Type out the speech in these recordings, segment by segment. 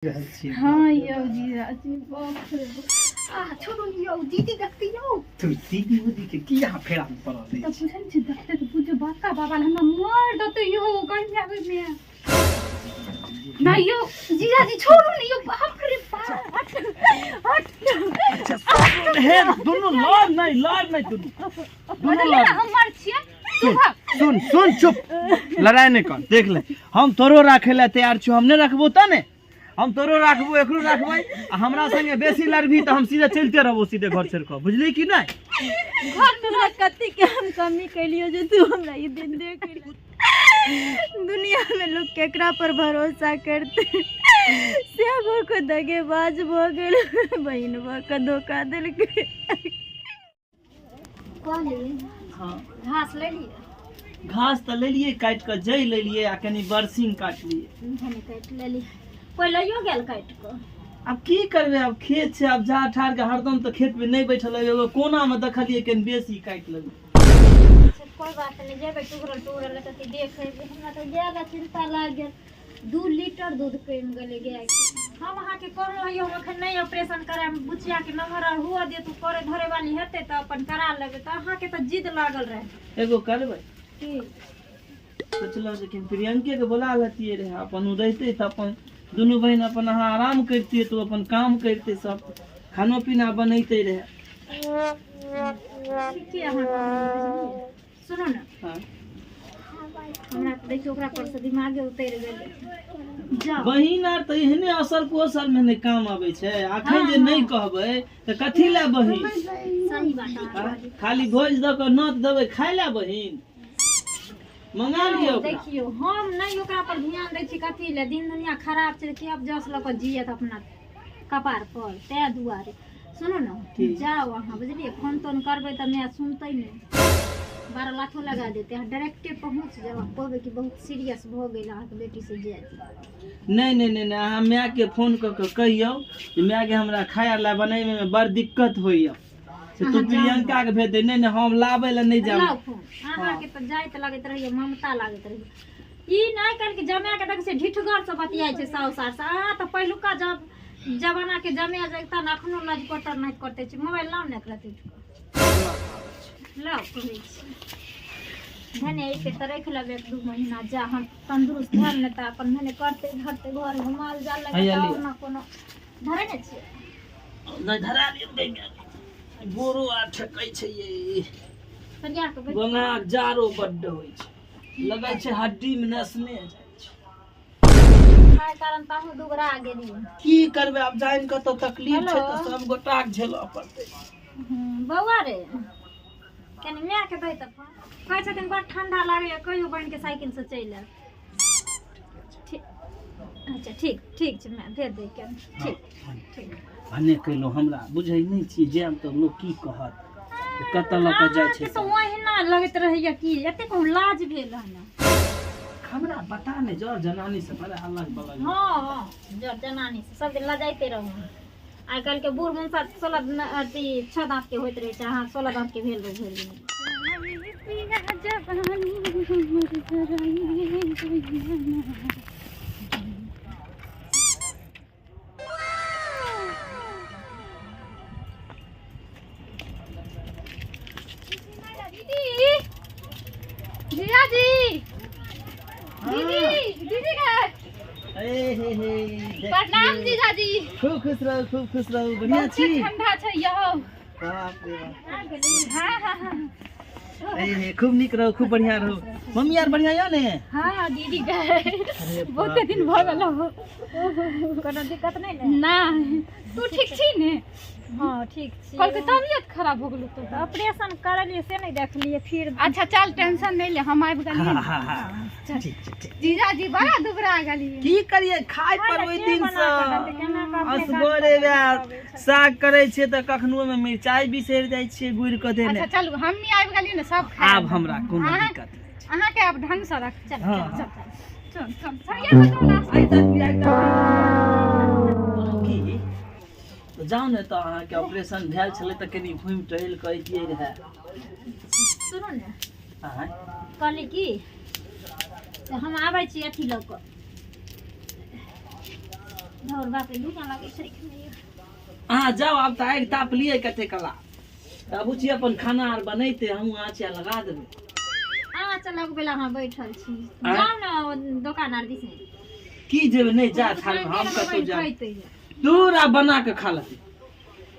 हाँ यौ जीजाजी, बाप रे आ छोड़ू यौ, दीदी देखती यौ। तू दीदी उदी के की यहाँ फेरा में पड़ल तऽ बुझल छै, देखते तऽ बुझो बड़का बाबा हमरा मार देतै यौ। कहीं आबै में नहीं यौ जीजाजी, छोड़ू ने यौ, बाप रे बाप, हट हट। अच्छा हे, दुनू लड़ नहीं, लड़ नहीं, दुनू दुनू लड़। हमर छियै, तू भाग। सुन सुन, चुप, लड़ाई नहीं कर। देख ले, हम तोरो राखे ला तैयार छु। हम नहीं रखबो त ने, हम तोरो राखबो, एकरो राखबै। आ हमरा संगे बेसी लड़बी तऽ हम सीधे चलते रहबो, सीधे घर छोड़ कऽ, बुझली कि नहीं? घर में हमरा कथी के हम कमी कैलियो जे तू हमरा ई दिन देख? दुनिया में लोग केकरा पर भरोसा करते? से भऽ के दगेबाज भऽ गेल, बहिन भऽ के धोखा देलकै। कहली। हाँ। घास ले लिए? घास तऽ लेलियै काटि कऽ, जइ लेलियै आ कनि बरसीन काटलियै। भने काटि लेली, कोइ लइयो गेल काटि कऽ। आब की करबै, आब खेत छै, आब जा ठार के हरदम तऽ खेत में नहि बैठल रहबै। एगो कोना में देखलियै, कनि बेसी काटि लेलियै। अच्छा, कोइ बात नहि, जेबै टुकड़ल टुकड़ल तऽ देखेबै। हमरा तऽ गाय लए चिन्ता लागि गेल, 2 लीटर दूध कमि गेलै गायके। हम अहाँके कहलहुँ यौ, हम एखन नहि ऑपरेशन करायब, बुचियाके नमहर आर हुअ दिअ, तू करे धरे वाली हेतै तऽ अपन करा लेबै। तऽ अहाँके तऽ जिद लागल रहै। एगो करबै। की? सोचलहुँ जे कि प्रियंके के बोला लेतियै रहै, अपन ओ रहितै तऽ अपन दुनू बहिन अपन अहाँ आराम करितियै, तऽ ओ अपन काम करितै, सब खानो पीना बनैते रहै। ठीके अहाँ कहलियै, बुझलियै? सुनू ने। हाँ। हमरा तऽ देखियौ, ओकरा पर से दिमागे उतरि गेलै, जाउ। बहिन आर तऽ एहने असर कोसर मे नहि काम आबै छै। अखन जे नहि कहबै तऽ कथी लए बहिन? सही बात अहाँ आँ? कहलियै। खाली भोज दऽ कऽ नोत देबै खाय लए, बहिन मंगा लियौ ओकरा। देखियौ, हम नहि ओकरा पर ध्यान दै छी। कथी लए? दिन दुनिया खराब छै कि आब जस लऽ कऽ जियत अपना कपार पर, ताहि दुआरे। सुनू ने। की? जाउ अहाँ, बुझलियै? फोन तोन करबै तऽ माय सुनतै नहि, 12 लाखो लगा देतै। अहाँ डायरेक्टे पहुँच जाउ, कहबै कि बहुत सीरियस भऽ गेल अहाँके बेटी से जाय। नहि नहि नहि नहि, अहाँ मायके फोन कऽ कऽ कहियौ जे मायके हमरा खाय लए बनैमे बड़ दिक्कत होइए, से तू अहाँ जाउ। प्रियंका के भेज दे। नहि नहि, हम लाबै लए नहि जायब। लाउ फोन। अहाँके तऽ जाइत लगैत रहैए, ममता लागैत रहैए। ई नहि काल्हि के जमाए के देखै छियै, ढिठगर से बतियाइ छै साउस सार से। अहाँ तऽ पहिलुका जब जमाना के जमाए जगता ने, अखनो लज कटर नहि करते छै। मोबाइल लाउ ने, एकरा उठि कऽ लाउ, कहै छी। भने एके तऽ राखि लेबै 1-2 महीना, जा हम तंदुरुस्त भेल ने तऽ अपन भने करते धरते घरमे माल जाल लगे। हैया तऽ लिअ। आओर ने कोनो धरे ने छियै। नहि, धरा लियौ गै, बोरो आ ठेकै छै ये। सरिया कऽ बैठ। गोंगाक जारो बड्ड होइ छै, लगै छै हड्डी मे नसने जाइ छै। खाय कारण ताहू दुबरा गेलियै। की करबै, आब जानि कऽ तऽ तकलीफ छै तऽ हेलो। सब गोटाके झेलऽ पड़तै। बौआ रे, कनि मायके दै तऽ फोन। कहै छथिन बड़ ठंडा लागैए, कहियो बहिनके साइकिलसँ चलि आयब। ठीक, अच्छा, ठीक ठीक छै माय, भेज दै के। ठीक ठीक। भने कयलहुँ, हमरा बुझै नहि छियै, जायब तऽ लोक की कहत, कतऽ लऽ कऽ जाइ छै। अहाँके तऽ ओहिना लगैत रहैए कि एते कहूँ लाज भेल हन। हमरा पता नहि, जर जनानी से बड़ा अलग बलग। हँ, जर जनानी से सब दिन लजाइते रहू। आइ काल्हिके बूढ़ मुनसा 16 अथी 6 दाँतके होइत रहै छै, अहाँ 16 दाँतके भेल रहू भरि दिन। दीदी, जीजाजी, दीदी, दीदी के ए हे हे, देखियौ। प्रणाम जीजाजी। खूब खुश रहू, खूब खुश रहू। बढ़िआँ बहुते छी? ठंडा छै यौ। बाप रे बाप। हाँ। ए हे, खूब नीक रहू, खूब बढ़िआँ रहू। मम्मी आर बढ़िआँ यऽ ने? हाँ दीदी के। अरे बहुते दिन भऽ गेल हो। कोनो दिक्कत नहि ने? नहि, तू ठीक छी ने? हाँ, ठीक छी। कहलकै तबियत खराब हो गेलो तो। ऑपरेशन करेलियै से नहि देखलियै फिर। अच्छा चल, टेंशन नहीं ले, हम आबि गेलियै। हाँ हाँ हाँ, ठीक छै, ठीक। जीजाजी, बड़ा दुबरा गेलियै। की करियै, खाय पर ओहि के दिन बना कऽ देतै? केना कऽ अपने असगरे वएह साग करै छियै तऽ कखनो ओहिमे मिरचाइ बिसरि जाइ छियै गुड़ि कऽ देने। अच्छा चलू, हमनी आबि गेलियै ने, सब खाय। आब हमरा कोनो दिक्कत नहि छै। अहाँके आब ढंग से रख। चल। हाँ, चल। हाँ। चल चल चल, सरिया कऽ दो ना। आइ तक भी, आइ तक भी। की तऽ जाउ ने तऽ, अहाँके ऑपरेशन भेल छलै तऽ कनि घुमि टहलि कऽ अइतियै रहए। सुनू ने। आँय? कहली की तऽ हम आबै छी अथी लऽ कऽ। धौर बाप रे धुआं लागै छै आँखिमे यौ। अहाँ जाउ आब तऽ आगि ताप लियै कते कला तऽ बुची अपन खाना आर बनेतै हमहूँ आँच आर लगा देबै। आँच लगबै लए अहाँ बैठल छी, आँय? जाउ ने ओ दोकान आर दिस। की जेबै? नहि जा थाल हम कतौ जायब दूर, आ बना कऽ खा लेतै।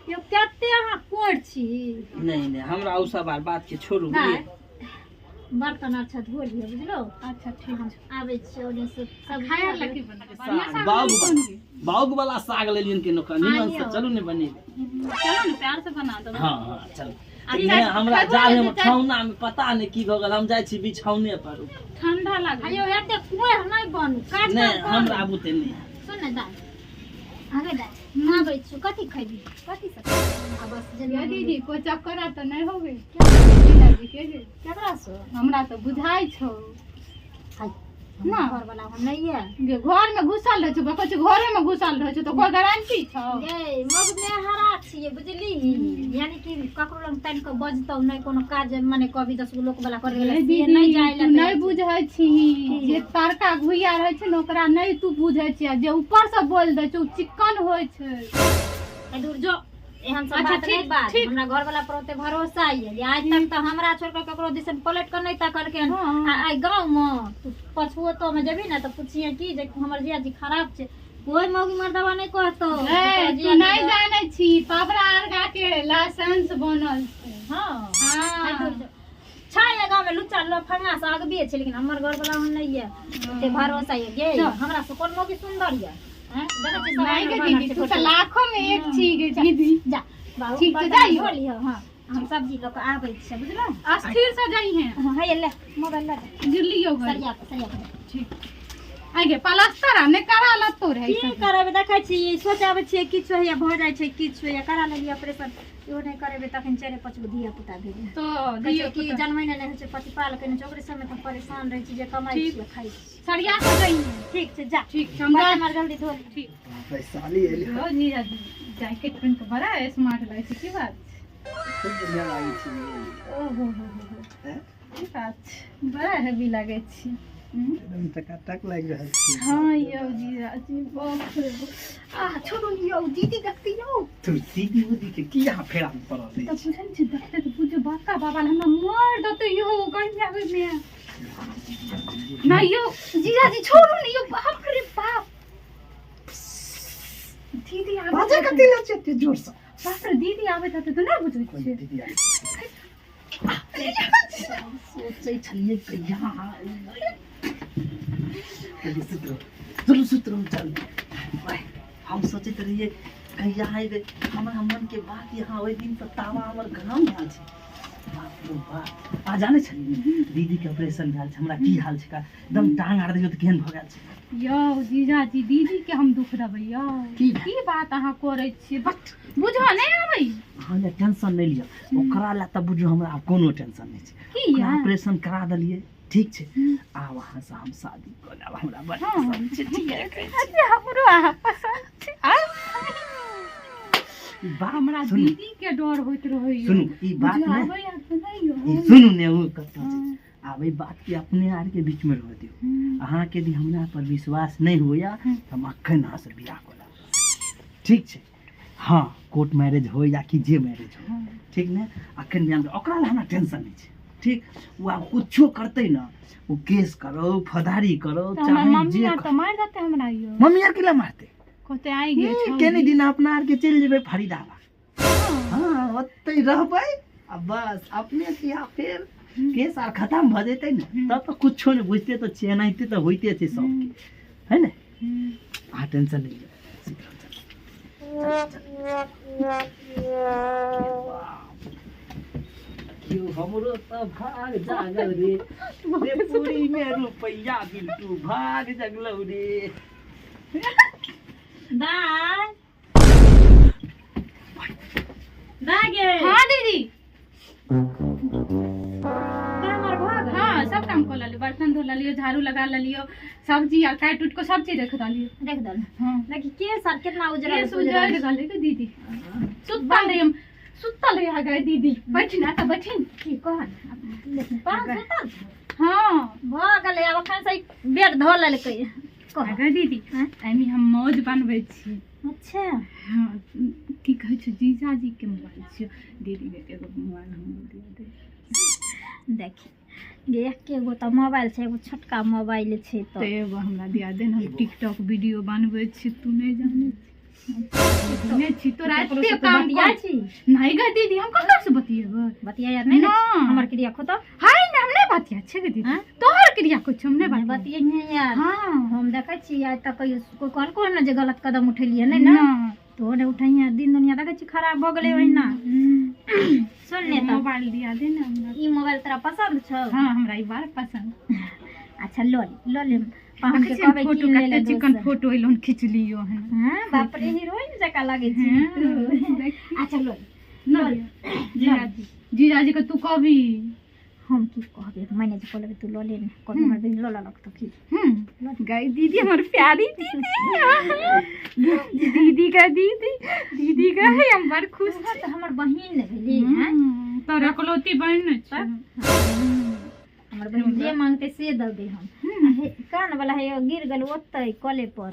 यौ कते अहाँ कोर छी। नहि नहि, हमरा ओ सब आर बात के छोड़ू। नहि। बुझलियै? बर्तन अच्छा धो लिअ, बुझलो? अच्छा ठीक छै। आबै छियै ओने से सब्जी खाय लए की बना बढ़िआँ साग साग बाउग लेली कोन गे? बाउग वाला साग लेलियन के नौकर निमन से। आइयो। चलू ने बनेबै। चलो ने, प्यार से बना देबै। हाँ हाँ चलू। अच्छा, नहि हमरा खयबो जाल नहि हम छै, ठौना में पता नहि की भऽ गेल, हम जाइ छी बिछौने पर। ठंडा लागै। आइयो एते कोर नहि बनू, काज नहि काम करू। हमरा बुते नहि। सुन ने दाइ, आगे दाइ, आबै छियौ। कथी खैबी, कथी सब आ बस ये जेना दीदी, कोई चक्कर आ तऽ नहि होबे जीजाजी के गे? केकरा से? हमरा तऽ बुझाइ छौ। हाय ना। घर वाला हम नहि ये। गे घर में घुसल रहै छौ, कहै छै घरे में घुसल रहै छौ, तऽ कोई गारंटी छौ? गे मग मेहरा छियै बुझली, यानी कि ककरो लग तानि कऽ बजतौ नहि, कोनो काज मने कभी 10 गो लोक वाला करे गे गेलै से दीदी, नहि जाइ तू लए नहि बुझै छीही। जे तरका घुइया रहै छै ने, ओकरा नहि तू बुझै छी, आ जे ऊपर से बोल दै छै ओ चिक्कन होइ छै। ए दूर जो, एहन सब अच्छा, बात नहि ठीक, बात। ठीक। हमरा घर वाला पर ओते भरोसा ये जे आज तक तऽ हमरा छोड़ कऽ ककरो दिसन पलट कऽ नहि तकलकै हन। हाँ। आ आइ गाँव मे तू पछुओतो मे जेबही ने तऽ पुछिहे कि जे हमर जियाजी खराब छै, कोई मौगी मर्दबा नहि कहतौ जे ए, तोहर तू जियाजी नहि जानै छी, पबरा अर्गा के लाइसेंस बनल छै। हाँ आइ हाँ। दूर जो। छै ये गाँव मे लुच्चा लफंगा से अगबे छै, लेकिन हमर घर वाला ओहन नहि ये, ओते भरोसा ये गे। चल। हमरा से कोन मौगी सुंदर ये? हैं? देखै छी सब नहि गे आनर बानर दीदी, छै तू तऽ टोटल। लाखों में एक छी गे दीदी। जा बाबू, ठीक छै, बर्तन जाइयो। धो लिह। हाँ, हम सब्जी लऽ कऽ आबै छियै, बुझलहुँ? अस्थिर से जाइहे। हाँ, हे ले मोबाइल लऽ जा। गिरलियो गई। सरिया कऽ, सरिया कऽ। ठीक। आगे प्लास्टर आ नहि करा लतो रहै की सब। करबै, देखै छी सोचाबै छियै किछु होइया भऽ जाइ छै, किछु होइया करा लेलियै ऑपरेशन, इहो नहि करेबै तखन चारि पाँच गो धिया पुता भेलै। तो कहै दियो छै कि जन्मै नहि होइ छै, पतिपाल केने छै, ओकरे सबमे तऽ परेशान रहै छी जे कमाइ ठीक। छियै खाइ छी। सरिया से जाइहे। ठीक छै, जा। ठीक छै, हम बर्तन जा आर जल्दी धो ली। ठीक। वैशाली एली। यो जीजा जी, जैकेट पहिन के बड़ा स्मार्ट लागै छै, की बात छै? खूब बढ़िया लागै छै। ओहो हो हो हो। हैं? की बात छै, बड़ा हेवी लागै छै। एकदम टकाटक लागि रहल छै। हाँ यौ जीजाजी, बाप रे बाप। आ छोड़ू ने यौ दीदी, देखते यौ। तू दीदी उदी के की यहाँ फेरा में पड़ल तऽ रहै छी? बुझल छै, देखते तऽ बुझ बड़का बाबा हमरा मारि देतै यौ गंजा मे। नहि यौ जीजाजी, छोड़ू ने यौ, बाप रे बाप, दीदी आबै। बाजे कथी लै छै एते जोर से? बाप रे, दीदी आबैत हेतै तऽ नहि बुझै कोन छियै। दीदी आबै छै? सोचै छलियै कहिया आबै। चलू सुत रहू, चलू सुत रहू, चलू। वाह, हम सोचैत रहियै कहिया अयबै, हमरा मनके बात यहाँ ओहि दिन तऽ तावा हमर गरम भेल छै। बाप रे बाप, आ जानै छलियै दीदीके ऑपरेशन भेल छै, हमरा की हाल छै का एकदम टांग आर देखियौ तऽ केहन भऽ गेल छै। यौ जीजाजी, दीदी के हम दुख देबै यौ? की? की बात अहाँ करै छियै, बट बुझऽ नहि आबै। अहाँ लए टेंशन नहि लिअ, ओकरा लए तऽ बुझू हमरा आब कोनो टेंशन नहि छै। की? ओकरा ऑपरेशन करा देलियै, ठीक छै, आब अहाँसँ हम शादी कऽ लेब, हमरा बड़ पसन्द छै, ठीक है? कहै छी। अच्छा, हमरो अहाँ पसन्द छै। आ, ई बात हमरा सुनू। दीदी के डर होइत रहैया। सुनू, ई बात बुझऽ ने आबैया तऽ नहि यौ। ई सुनू ने, ओ कतऽ छै, आब ई बात के अपने आरके बीचमे रहऽ दियौ। अहाँके यदि हमरा पर विश्वास नहि होइया तऽ हम अखन अहाँसँ बियाह कऽ लेब, ठीक छै? हाँ, कोर्ट मैरेज हो या कि जे मैरेज हो, ठीक ने? अखन बियाह ओकरा लए हमरा टेंशन नहि छै, ठीक? ओ आब कुछो करतै ने, ओ केस करो, फौजदारी करो, तऽ हमर चाहे मम्मी जे आर करो। तऽ मारि देतै हमरा यौ। मम्मी आर केला मारतै? कहतै आइ गे छौड़ी। केने दिन अपना आरके चलि जेबै फरीदाबाद। हाँ, ओतै रहबै आ बस अपने बियाह, फेर केस आर खतम भऽ जेतै ने तब तऽ कुछो नहि बुझते तऽ छियै, एनाहिते तऽ होइते छै सबके, है ने? अहाँ टेंशन नहि लिअ, सुति रहू, चलू, चलू, चलू। यौ हमरो तऽ भाग जागल रे, रे पूरी में रुपैया बिल्टू भाग जगलौ रे। दाय दाय गे। हाँ दीदी। काम आर भऽ गेल? हाँ, सब काम कऽ लेलियो, बर्तन धो लेलियो, झाड़ू लगा लेलियो, सब्जी आर काटि उटि कऽ सब चीज रख देलियो। देख दल। हाँ। देखी केस आर कितना उजरल। केस उजड़ गेलै के दीदी, सुतल रही हम, सुतल रही गए दीदी, बैठिन आ तऽ बैठिन। की कहन पान सुतल छै? हाँ। भऽ गेलै, आब एखन से बेड धो लेलकै। कह। अगर दीदी हाँ? एहिमे हम मौज बनबै छी। अच्छा। हाँ, की कहै छै, जीजाजी के मोबाइल छियौ दीदी, एगो मोबाइल हमरो दिया दे। देखी गे, एके गो तऽ मोबाइल छै, एगो छोटका मोबाइल छै। तऽ एगो हमरा दिया दे ने, हम टिकटॉक वीडियो बनबै छी। तू नहि जानै छी, नहि छी तोरा एते काम बतिया कर छी। नहीं गे दीदी, हम ककरा से बतियेबै? बतिया यार नहीं ने? ना। हमर क्रिया खोतो। हाय ने, हम नहीं बतिया छै गे दीदी। हाँ? तोहर क्रिया कुछ हम नहीं बतिया। बतिये यार। हाँ। हम देखै छी आइ तक कहियो कोइ कहलको ने जे गलत कदम उठेलियै? नहि ने। ना। तो नहि उठैहे। दिन दुनिया देखै छी खराब भऽ गेलै ओहिना। सुन ने तऽ। मोबाइल दिया दे ने हमरा। ई मोबाइल तोरा पसन्द छौ? हाँ, हमरा ई बड़ पसंद। अच्छा, लऽ ले, लऽ ले। पाहुन के देखै छियै कहबै फोटो कीन लै कते लए चिकन दोसर। फोटो एलहुँ खिचलियो हन। हाँ, बाप रे, हीरोइन जकाँ लागै छी तू। अच्छा, लऽ ले। ना जीजाजी, जीजाजी के तू कहबी? हम की कहबै? मैनेज कऽ लेबै। तू लऽ ले ने, कहबै हमर बहिन लऽ लेलक तऽ की। गई दीदी, हमर प्यारी दीदी, दीदी का दीदी, दीदी का है, हम बड़ खुश। तोहर तऽ हमर बहिन ने भेली हैं। तोर अकलौती बहिन छै। हमर बहिन जे मांगतै से देबै हम। आ हे, कान वाला हे गिर गेल ओतै कले पर।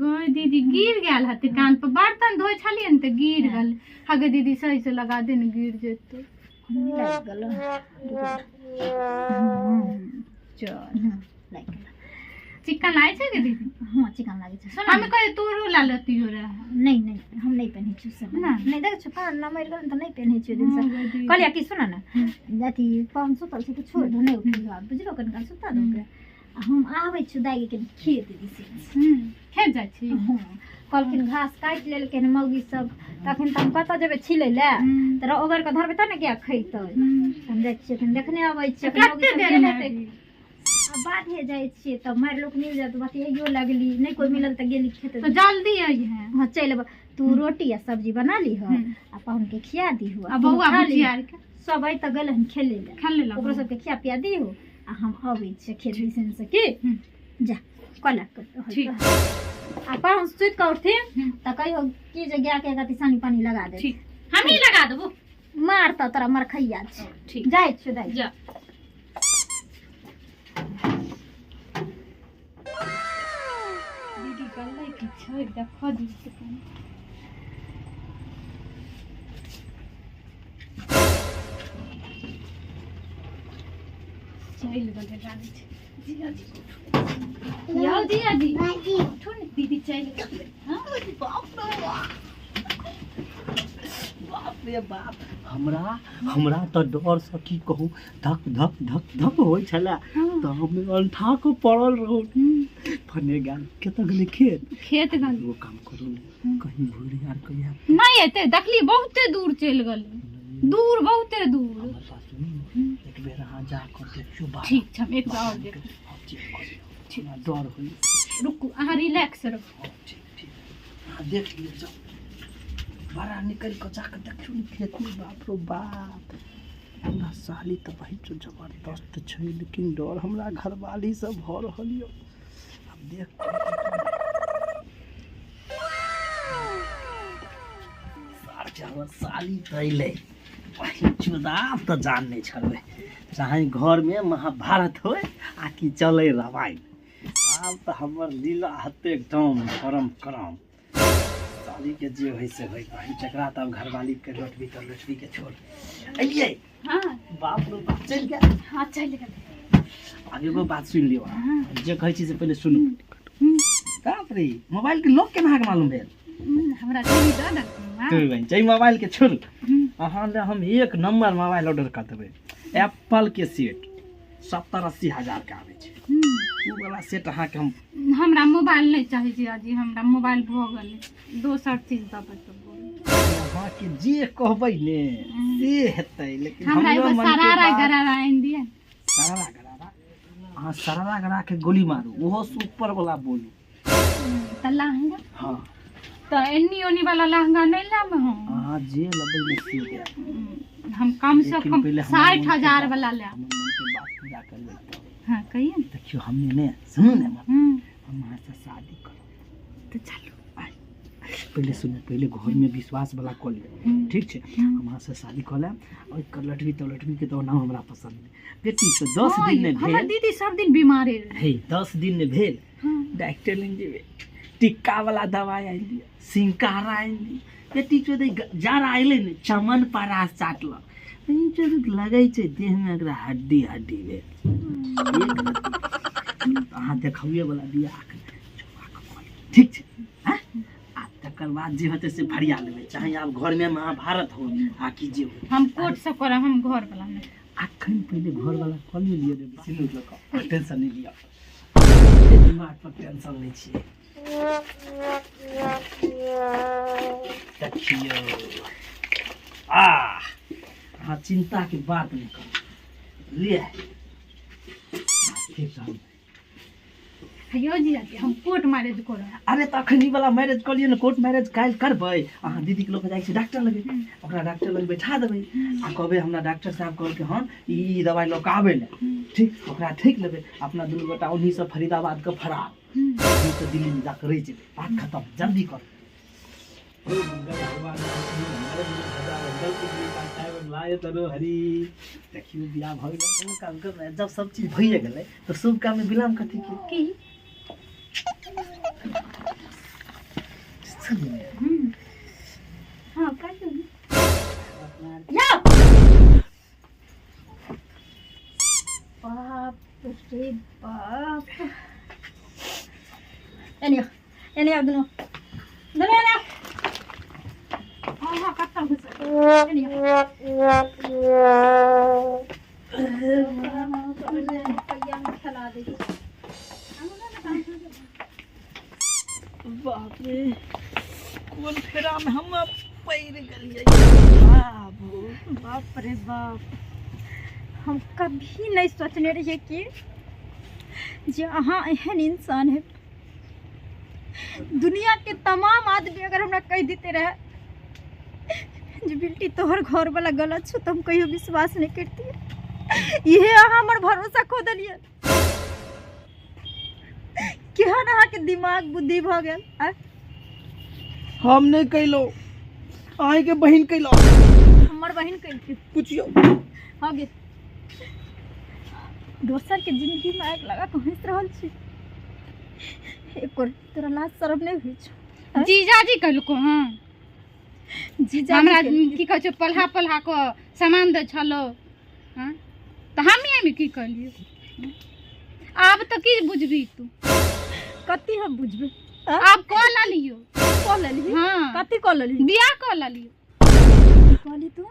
गई दीदी, गिर गेल हते कान पर। बर्तन धोइ छलियै ने तऽ गिर गेल। हगे दीदी, सही से लगा दे ने, गिर जेतै। लागि गेल। चल। लागि गेल। चिकन आइ छै गे दीदी? हँ, चिकन लागै छै। सुन हम ने। कहे तोरो ला लतियो रहे। नहि नहि, हम नहि पहिनै छी सब। नहि? नहि, देखै छियौ कान नमरि गेल ने तऽ नहि पहिनै छियै दिनसँ। हँ, गई दीदी। कहलियै कि सुन ने, अथी पाहुन सुतल छै तऽ छोड़ि दहो, नहि उठियौ आब, बुझलो? कनिकाल सुता दहो ओकरा आ हम आबै छियौ दाइ के खेत दिस। खेत जाइ छी? हँ, कहलखिन घास काटि लेलकै हन मौगी सब, तखन तऽ हम कतऽ जेबै छिलै लए? तऽ ओगरि कऽ धरबै तब ने गाय खैतै। हम जाइ छियै एखन, देखने अबै छियै एखन मौगी कते सब देर गेल मे हेतै। एबही? आ बाधे जाइ छियै तऽ मारि लोक मिल जायत, बतियाइयो लगली। नहि कोइ मिलल तऽ गेली खेत। तऽ जल्दी अइहे। हँ, चलि अयबै। तू रोटी आ सब्जी बना लीह आ पाहुनके खिया दीहो आ आ बौआ तू खा बुचिया लीह। आरके? सब अइ तऽ गेल हन खेलै लए। खेले लए। ओकरो सबके खिया पिया दीहो आ हम अबै छियै खेत दिसन से की। जा कला। ठीक। आ पाहुन सुति कऽ उठथिन तऽ कहियो की जे गायके अथी सानी पानी लगा दे। ठीक, हमही लगा देबो। मारतऽ तोरा, मरखैया छै। ठीक। जाइ छियौ दाइ। जा। दीदी गलै की छै, देखऽ दी कनी। चलि गेलै लागै छै। जीजाजी उठू, यौ जीजाजी उठू ने, दीदी चलि गेलै। हँ। बाप रे बाप, हमरा हमरा तऽ डरसँ की कहू, धक धक धक धक होइ छलै, तऽ हम अंठा कऽ पड़ल रहू। फने गेल, कतऽ गेलै? खेत। खेत गेल। एगो काम करू ने, कहीं भूरि आर कहिया नहि एतै। देखली, बहुते दूर चलि गेलै, दूर, बहुते दूर। हमर बात सुनू ने, एक बेर अहाँ जा कऽ देखियौ बाहर। ठीक छै, हम एक बेर आओर देखब। हँ, चेक करियौ, हमरा डर होइए। रुकू, अहाँ रिलैक्स रहू। हँ, ठीक ठीक, अहाँ देख लियौ, जाउ बड़ा निकलि कऽ जा कऽ देखियौ ने खेतमे। बाप रो बाप, हमरा साली तऽ बहुत जबरदस्त छै, लेकिन डर हमरा घरवालीसँ भऽ रहल यऽ। आब देख सार के, हमर साली तऽ अयलै चुनाव तऽ जान नहि छलै, चाहे घरमे महाभारत होइ आ कि चलै रामायण। आब तऽ हमर लीला हेतै एकदम करम करम। सालीके जे होइ से होइ, भाई जकरा तऽ आब घरवालीके लोटबी तऽ लोटबीके छोड़ अलियै। हाँ। बाप रो बाप, चलि गेल। हाँ, चलि गेल। आब एगो बात सुनि लियौ अहाँ। जे कहै छी से पहिले सुनू। बाप रे, मोबाइल के लॉक केना अहाँके मालूम भेल? हमरा दीदी दऽ देलखिन। हाँ। तू बहिन छै, मोबाइल के छोड़ू, अहाँ लए हम एक नंबर मोबाइल ऑर्डर कऽ देबै। एप्पल के सेट 70-80 हजार के आबै छै। ओ वाला सेट अहाँके हम हमरा मोबाइल नहि चाही जीजाजी, हमरा मोबाइल भऽ गेलै। दोसर चीज देबै तऽ बोलू। अहाँके जे कहबै ने से हेतै, लेकिन हमरा हमरो एगो मन के सरारा गरारा आनि दिअ। सरारा गरारा? अहाँ सरारा गरा के गोली मारू, ओहो से ऊपर वाला बोलू। तऽ लहंगा? हाँ। तऽ एन्नी ओन्नी वाला लहंगा नहि लेब हम। अहाँ जे लेबै ने से देब। हम कम से लेकिन कम पहिले हमर साठि मोन के हजार बात- वाला लेब। हमर मन के बात पूरा करबै तब। हाँ, कहिए ने। देखियौ, हमने ने सुनू ने, हम्म। हम अहाँसँ शादी करब। तऽ चलू। पहिले सुनू, पहिले घरमे विश्वास वाला कऽ लिअ, ठीक छै? हम अहाँसँ शादी कऽ लेब और लटबी तलटबी के तो नाम हमरा पसंद नहीं। बेटी तो 10 दिन नहि हमर भेल। दीदी सब दिन बीमारे रहे। हे, 10 दिन नहि भेल, डॉक्टर लग जेबै, टिक्का वाला दवाइ आनि दिअ, सिंकारा आनि दिअ। बेटी चोद जाड़ा अयलै ने, चमन परास चाटलक, लगै छै देहमे एकरा हड्डी हड्डी भेल। अहाँ देखबिए वाला बियाह, ठीक छै? आँय? आ तकर बाद जे हेतै से फरिया लेबै, चाहे आब घरमे महाभारत हो आ कि जे हो। हम कोर्ट से करब, हम घर वाला नहि। अखन पहिले घरवाला कऽ लिअ रे, सिन्दूर लऽ कऽ। टेंशन नहि लिअ, दिमाग पर टेंशन लै छियै। देखियौ, आ अहाँ चिन्ताके बात नहि करू, लिअ ठीक हम। यो जीजाजी, हम कोर्ट मैरिज करब। अरे तऽ अखन ई वाला मैरिज कऽ लिअ ने, कोर्ट मैरिज काल्हि करबै। अहाँ दीदीके लऽ कऽ जाइ छी डॉक्टर लगे, ओकरा डॉक्टर लग बैठा देबै आ कहबै हमरा डॉक्टर साहब कहलकै हन ई ई दवाइ लऽ कऽ आबै लए, ठीक? ओकरा ठकि लेबै, अपना दुनू गोटा ओन्हीसँ फरीदाबादके फरार, ओन्हीसँ दिल्लीमे जाकऽ रहि जेबै, बात खतम। जल्दी कर। हरी देखियौ, बियाह भऽ गेलै, कोनो काम कर। जब सब चीज भइए गेलै तऽ शुभ काममे विलम्ब कथी के? की? हाँ, काटू। या बाप रे बाप, एने आओ, एने आओ, दुनू दुनू एने आओ। हाँ हाँ, कत्ता घुस, एने आओ। रुपैआ में खेला दै छै। बाप रे, कोन फेरामे हम पड़ि गेलियै बाबू। बाप रे बाप, हम कभी नहीं सोचने रहिए कि जे अहाँ एहन इंसान है। दुनिया के तमाम आदमी अगर हमरा कहि देते रहे जे बिल्टी तोहर घर वाला गलत छौ, तऽ हम कहियो विश्वास नहीं करतियै। इहे अहाँ हमर भरोसा खो देलियै। केहन अहाँके दिमाग बुद्धि भऽ गेल आँय? हम नहि कयलहुँ, अहाँके बहिन कयलहुँ। हमर बहिन कयलकै? पुछियौ। हाँ गे, दोसर के जिंदगी में आगि लगा के हंसि रहल छी। एको तोरा लाज शरम नहीं होइ छौ? जीजाजी कहलको हँ। जीजा हमरा की कहै छै, पल्हा पल्हा कऽ सामान दै छलो। हँ, तऽ हम एहिमे की कहलियै? आब तऽ की बुझबी तू? कथी हम बुझबै? आब कऽ लेलियो। कऽ लेलही? हाँ। कथी कऽ लेलही? बियाह कऽ लेलियो। कहली तू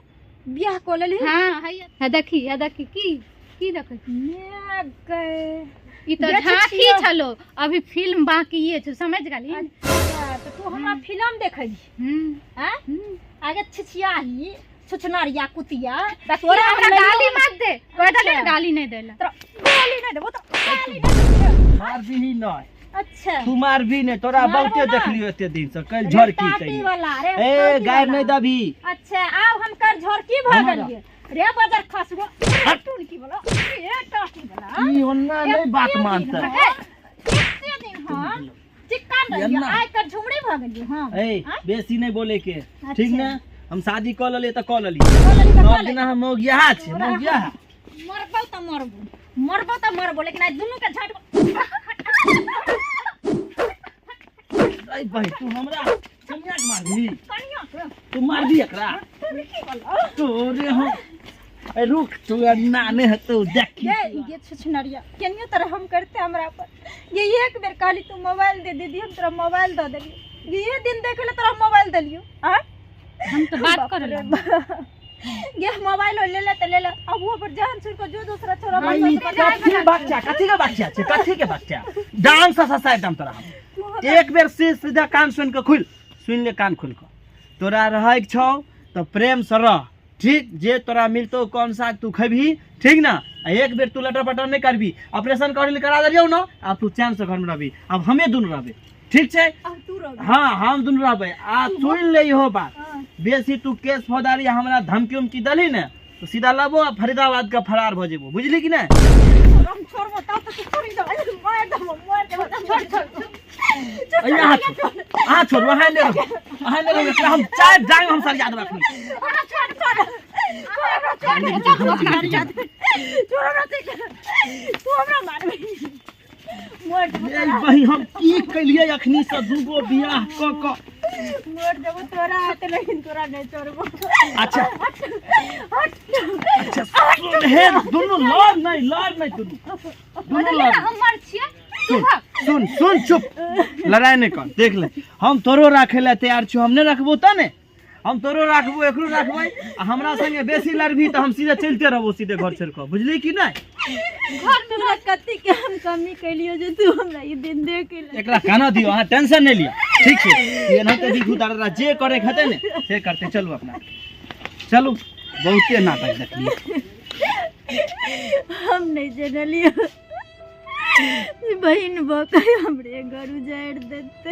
बियाह कऽ लेलही? हाँ, हैया है, देखी है, देखी। की की देखै छी? मे गए। ई तऽ देखै झांकी छियौ। छलो, अभी फिल्म बाकी छै, समझ गेली? अच्छा, तऽ तू हमरा फिल्म देखै छी? हम्म। आँय? हम्म। आगे छिछियाही छुछनारिया कुतिया। तोरा तोरा हमरा हम गाली मत दे, कह दे ने। अच्छा। गाली नहीं देला। तोरा गाली नहि देबो तऽ गाली नहि देबो। मारबी नहि। अच्छा। तू मारबी नहि, तोरा मारबो बहुते ना। देखलियो एते दिन से, कल रे झड़की टाटी कहियो वाला रे ए टाटी गायर वाला। नहि दबी। अच्छा, आब हम कर झोरकी भऽ हमरा। गेलियै रे बजर खसबो टुनकी वाला रे टाटी वाला। ई ओन्ना नहि बात मानतै। एते दिन हम चिक्कन रहियै, एन्ना। आइ कर झुमरी भऽ गेलियै हम। ए, बेसी नहि बोले के, ठीक अच्छा। ने? हम शादी कऽ लेलियै तऽ कऽ लेलियै। कऽ लेली तऽ सब कऽ दिना लेली। हम मौगियाहा छी, मौगियाहा। मरबौ तऽ मरबो, मरबो तऽ मरबो, लेकिन आइ दुनू के झट। अरे भाई, तू हमरा कनिया के मारबी? कनिया के। तू मारबी एकरा? तोरे हम, ए रुक, तू अन्ना नहि हेतौ, देखी। ये ये छुछनरिया केनियो तरह हम करते हमरा पर। ये एक बेर कहली तू मोबाइल दे दीदी, हम तोरा मोबाइल दऽ देलियो। ये दिन देखे ले तोरा मोबाइल देलियो। आँ? हम तो बात कर रे रहे। बाप। ये मोबाइल ले ले तऽ ले ले, अब वो पर जान छोड़ के जो दूसरा छोरा ई कथी बच्चा, कथी के बच्चा छै? कथी के बच्चा? डांस से ससाय दम तोरा हम। एक बेर सीधा कान सुन के खुल, सुन ले कान खोल के। तोरा रहैके छौ तऽ प्रेम से रह, ठीक? जे तोरा मिलतौ कौन साग तू खेबही, ठीक ना? आ एक बेर तू लटर पटर नहि करबी। ऑपरेशन करे ले करा देलियौ ना, आब तू चैन से घर में रहबी। आब हमे दुनू रहबे, ठीक छै? अब तू रह। हाँ, हम दुनू रहबै। आ सुन ले इहो बात, बेसी तू केस फौजदारी हमरा धमकी उमकी देलही ने तो सीधा लबो आ फरीदाबाद के फरार भऽ जेबो, बुझली कि नहि? हम छोड़बो तब तऽ तू छोड़ी दे, मार देबो, मार देबो। छोड़ छोड़। अहाँ छोड़ू, अहाँ छोड़ू, अहाँ नहि रहू, अहाँ नहि रहू, एकरा हम चारि डांग हम सर याद रखबै। ए बहिन, हम की केलियै अखनी से दूगो बियाह क क मोर देबो तोरा हाथ, लेकिन तोरा नहीं छोड़बो। अच्छा अच्छा, सुन हे, दुनू लड़ नहीं, लड़ नहीं, दुनू दुनू लड़। हमर छियै। सुन सुन सुन, चुप, लड़ाई नहीं कर। देख ले, हम तोरो राखे ला तैयार छियो, हम नहीं रखबो त ने, हम तोरो राखबो, एकरो राखबै, आ हमरा संगे बेसी लड़बी तऽ हम सीधे चलते रहबो, सीधे घर छोड़ि कऽ, बुझली कि नहि? तोरा कते के हम कमी कैलियो जे तू हमरा ई दिन देख ले? एकरा काना दियो, अहाँ टेंशन नहि लिअ, ठीक छै? एनाहिते दिखू दादा, जे करे के हेतै ने से करतै। चलू अपना, चलू, बहुते नाटक देखलियै। हम नहीं जनलियो बहिन भऽ के हमरे घर उजाड़ि देते।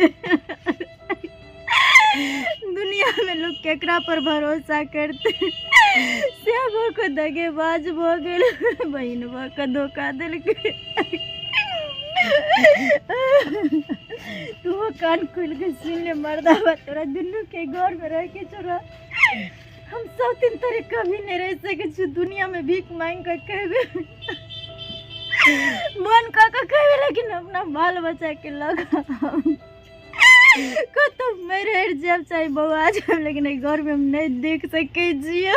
दुनिया में लोग केकरा पर भरोसा करते? से भऽ के दगेबाज भऽ गेल, बहिन भऽ के धोखा देलकै। तू कान खोलि के सुन ले मर्दाबा, तोरा दुनू के घर में रह के छोड़ा, हम सब दिन तोरे कभी नहीं रह सकै छी। दुनिया में भीख मांगि के खेबै, मन कऽ के खेबै, लेकिन अपना बाल बच्चा के लग कतौ मरि हरि जायब चाहे बौआ जायब, लेकिन एहि घर में हम नहीं देख सकै छियै।